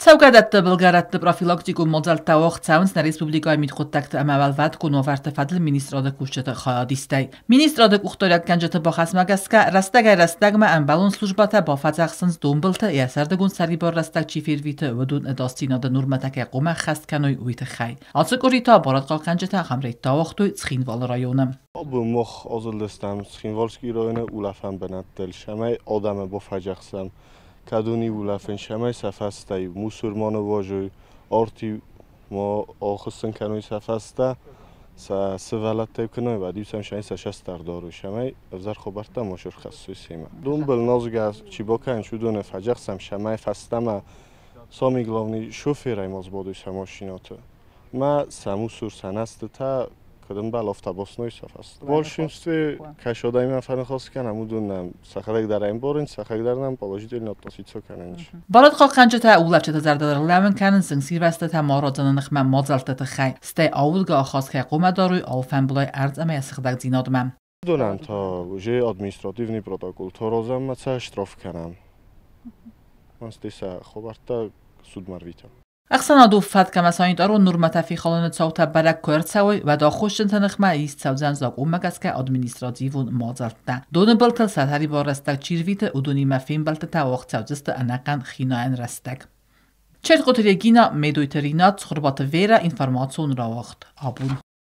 Цӕугӕдӕтты былгӕрӕтты профилактикон мадзӕлттӕ уагъд цӕуынц нӕ республикӕйы мидхъуыддӕгты ӕмӕ уӕлвӕткон уавӕрты фӕдыл министрады кусджыты хайадистӕй. Министрады къухдариуӕггӕнджыты бахӕсмӕ гӕсгӕ рӕстӕгӕй-рӕстӕгмӕ ӕмбӕлон службӕтӕ бафӕдзӕхсынц донбылты йӕ сӕрдыгон сӕрибар рӕстӕг чи фервиты, уыдон ӕдасдзинады нормӕтӕ кӕй хъуамӕ ӕххӕст кӕной, уый тыххӕй. Ацы къуыри та барадхъахъхъӕнджытӕ ахӕм рейдтӕ ауагътой Цхинвалы районы. Абон мах азылдыстӕм Цхинвальский районы улӕфӕн бынӕттыл, цӕмӕй адӕмы бафӕдзӕхсӕм, кӕд уын улӕфын, цӕмӕй сӕ фӕстӕ мусор ма ныууадзой, арт-иу ма ахуыссын кӕной сӕ фӕстӕ, сӕ сывӕллӕттӕй куы нӕ уӕд-иу сӕм сӕ цӕст ӕрдарой, цӕмӕй ӕвзӕр хабӕрттӕ ма сӕрхӕссой семӕ. Донбыл нозгӕ чи бакӕнынц, уыдоны фӕдзӕхсӕм, цӕмӕй фӕстӕмӕ самый главный шоферӕй ма сбадой сӕ машинӕты. Мӕ сӕ мусор, сӕ нӕстытӕ куыд ӕмбӕлы, автобусной сӕ фӕстӕ. В большинстве кӕсодӕймӕ фӕныхас кӕнӕм, уыдон нӕм сӕхӕдӕг дӕр ӕмбарынц, сӕхӕдӕг дӕр нӕм положительно относиться кӕнынц. Барадхъахъхъӕнджытӕ улӕфджыты зӕрдыл ӕрлӕууын кӕнынц зынгсирвӕзтытӕ ма радзыны ныхмӕ мадзӕлтты тыххӕй, стӕй аудгӕ ахаст кӕй хъуамӕ дарой алфӕмбылай ӕрдз ӕмӕ йӕ сыгъдӕгдзинадмӕ. Уыдонӕн та уже административный протокол аразӕм ӕмӕ сӕ штраф кӕнӕм. Стӕй сӕ хабӕрттӕ судмӕ рвитӕм. Ӕхсӕнадон фӕтк ӕмӕ санитарон нормӕтӕ фехалыны цаутӕ бӕрӕг куы ӕрцӕуой, уӕд аххосджынты ныхмӕ ист цӕудзӕн закъонмӕ гӕсгӕ административон мадзӕлттӕ. Доны былтыл сӕ сӕрибар рӕстӕг чи рвиты, уыдонимӕ фембӕлдтытӕ уагъд цӕудзысты ӕнӕхъӕн хинайӕн рӕстӕг. Чертхъоты Регина, Медойты Ринат, Цхуырбаты Вера, информацион рауагъд. Абон.